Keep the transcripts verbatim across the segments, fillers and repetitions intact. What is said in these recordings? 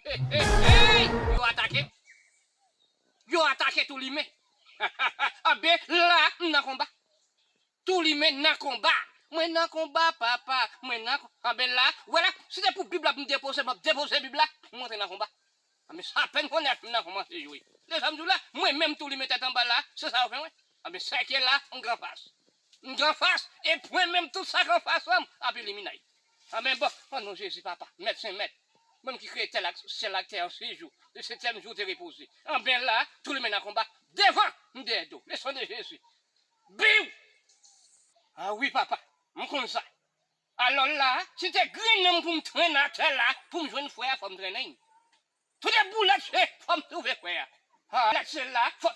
Hey, hey, hey! Yo atake m. Yo atake Toulimen. Anben, la, m nan konba. Toulimen nan konba. Mwen nan konba, papa. Mwen nan konba. Anben, la, wè la, si se pou Bib la pou m depoze, m ap depoze Bib la pou m antre nan konba. Anben, sa apèn kounye a m nan kòmanse jwe. Se sa m di w la, mwen menm Toulimen tèt anba la, se sa yo fè mwen. Anben, sèke la, m gen anfas. M gen anfas, e pwen menm tout sa k anfas lan, m ap eliminay. Anben, bon, o non Jezi, papa, mèt sen mèt. Mwen ki kreye tèl ak, syèl ak tè an sis jou. Le setyèm jou, te repoze. Anben la, Toulimen nan konba. Devan, m dèyè do. Le san de Jezi. Biw! A wi, papa, m konn sa. Alò la, si te grennen m pou m trennen atè la, pou m jwenn frè a, fò m trennen l. Tout e boulèt se, fò m twouve frè a. Ha, lèt se la, fò.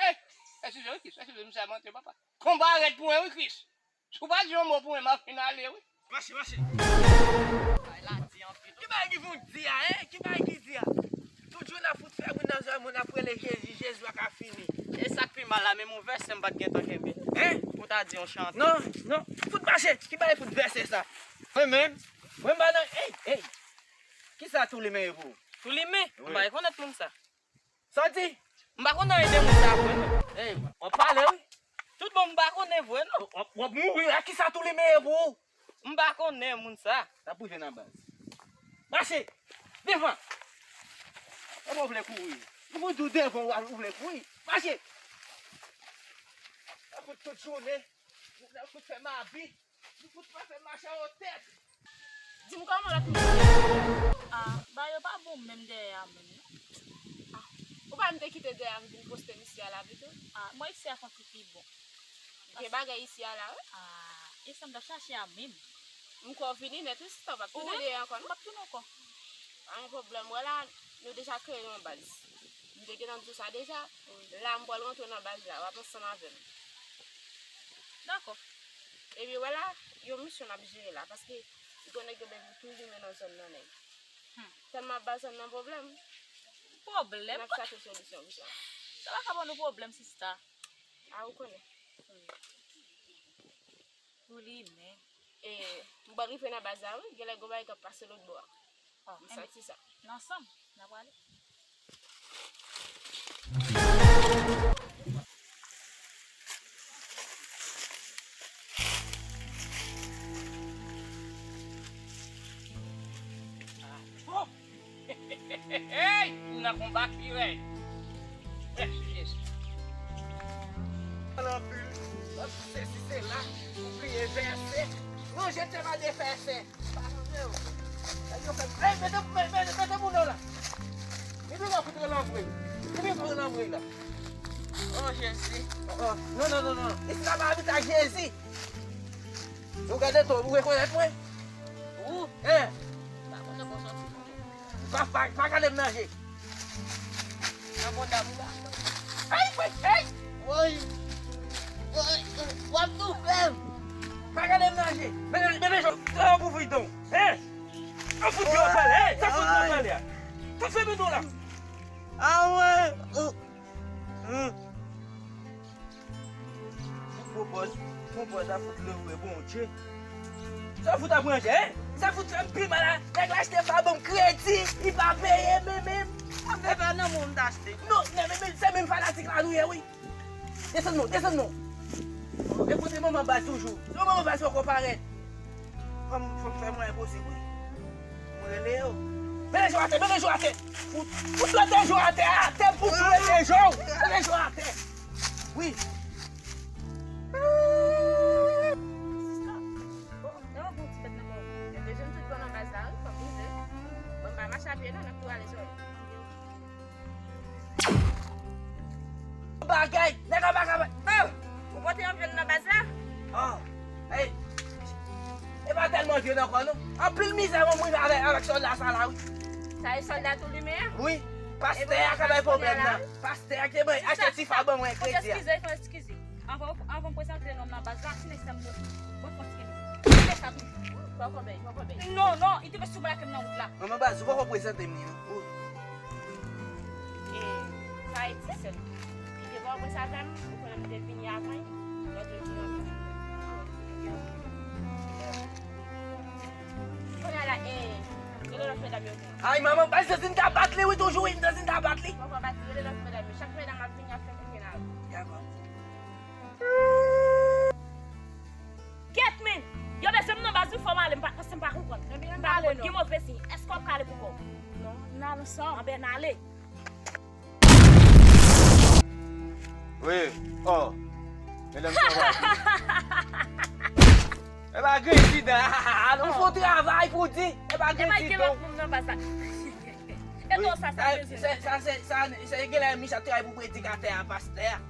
Eh, eskize wi, Kris, eskize m sèmante, papa. Konba a rèd pou mwen, wi, Kris. Si w pa di yon mo pou mwen, m ap fin ale, wi. Mache, mache. Bagay la di anpil. Ki bagay ki pou di a, hein? Ki bagay ki di a? Tout jou n ap fout fè moun nan zòn, moun ap rele Jezi, Jezi pa ka fini. E sa k pi mal la, menm yon vèsè m pa t gentan kenbe. Hein? Pou ta di yon chante. Non, non. Fout mache. Ki bagay fout vèsè sa? Mwen menm, mwen m pa nan, ey, ey. Kisa Toulimen ye pou ou? Toulimen? Wi. M pa rekonèt moun sa. Sa w di? M pa konn anyen de moun sa vre, non. Ey, w ap pale, wi. Tout bon, m pa konnen vre, non. W ap, w ap mouri la, kisa Toulimen ye pou ou? M pa konnen moun sa. N ap rive nan baz. Mache! Devan! Kòman w vle kouri? M di w devan w al, ou vle kouri? Mache! N ap fout tout jounen. N ap fout fè mabi. Nou fout pa fè mache a yon tèt. Di m kòman lòt moun yo ye? Ah, bagay yo pa bon menm dèyè a menm, non. Ah, ou pa menm te kite dèyè a m vin poste m isi a la pito? Ah, mwen isi a fè yon ti pi bon. Gen bagay isi a la, wi. Ah, e sa m t ap chache a menm. M kwè w vini nèt, wi, sista, w p ap tounen dèyè ankò, non? M p ap tounen ankò. Pa gen pwoblèm, wè la, nou deja kreye yon baz. M te gentan di w sa deja. La, m pral rantre nan baz la, w ap ansanm avè m. Dakò. Epi, wè la, yon misyon n ap jere la, paske ou konnen gen bèl tou limen nan zòn nan, nèg. Hmm. Tèlman baz lan nan pwoblèm. Pwoblèm? N ap chache solisyon pou sa. Sa pa ka ban nou pwoblèm, sista. A, ou konnen. Pou li menm. E, m pral rive nan baz la, wi. Genlè gon bagay k ap pase lòt bò a. M santi sa. N ansanm, n a prale. Bon! Hey! M nan konba pi rèd. Mèsi Jezi. Anpil, w ap di sesi sela, ou bliye vèse. Non, je te mande vèse. Pa nan men w. Nèg yo fè, hey, mete, mete, mete moun nan la. Li vin la pou te lanbre. Li vin pou lanbre la. Oh, Jezi. Oh, oh. Non, non, non, non. Isi la pa abite ak Jezi. Ou gade tou, ou rekonèt mwen? Ou? Hein? Pa konnen konsa ti moun. Pa, pa, pa gade m nan je. Nan bon dam ou la. Ay, woy, ay! Woy! Woy! W ap toufe m! Pa gade m nan je. Mete, mete je w pou fridon. Hein? An fout yo pale. Hein? Sa fout yo pale a? Tout fèmen nou la. Ah ouais! Bon bòz, bon bòz a fout leve, Bondye. Sa fout ap ranje, hein? Sa fout fè m pi mal a, nèg la achte fè ban m kredi, li pa peye, men, men. Mwen pa nan moun m t achte. Non, men, men, men, se menm fanatik la nou ye, wi. Desann non, desann non. E kote manman baz toujou? Non, manman baz poko parèt. Fò m, fò m fè mwen enposib, wi. Mwen rele yo. Mete je w atè, mete je w atè. Fout, fout mete je w atè, atè, fout mete je w. Mete je w atè. Wi. Sista, bon, lè w gon ti bèt nan men w, mete je m tout bon nan baz la, wi, fò m rive. Bon, m pa mache a pye, non, n ap tou ale sou. Bagay, nèg la pa ka bay. Oh, ou pote yon vyann nan baz la? Oh, hey. E pa tèlman vyann ankò, non. Anpil mizè mwen mouri avèk, avèk sòlda sa la, wi. Sa e sòlda tou li menm? Wi. Pastè a ka bay pwoblèm nan. Pastè a ki te bay, achte ti fa ban mwen kredi a. Eskize, fò eskize. Anvan, anvan m prezante non m nan baz la, ti nèg sa m bon, bon fò ti gen. Ti nèg sa toujou. Poko bay, poko bay. Non, non, li te met sou mwen la ke m nan wout la. Manman baz, ou poko prezante m li non. E, sa e ti sè l. Li te poko prezante m, ou konnen m te vini avan l. Lòt jou vini ankò. Kounye a la, e, gen lòt fè Ay, manman, bay Zazin ka bat li, wi, toujou, wi, Zazin ka bat li. Papa, bat li, rele lòt medam yo. Chak medam ap vini, ap fè kokenn avè. Dakò. Kèt, men! Yo bezwen m nan baz, wi, fò m ale, m pa, paske m pa konprann. M pa konprann, gen move siy. Èske w ap kale pou kò w? Non, n al ansanm. Anben, n ale. Wi, oh. Medam sa va. E pa gen sidan. Nou fè travay pou di. E pa gen sidan. E pa gen lòt moun nan baz la. E to sa, sa bezwen. Sa, sa, se, sa, se gen lè Micha travay pou predikatè a, pastè a.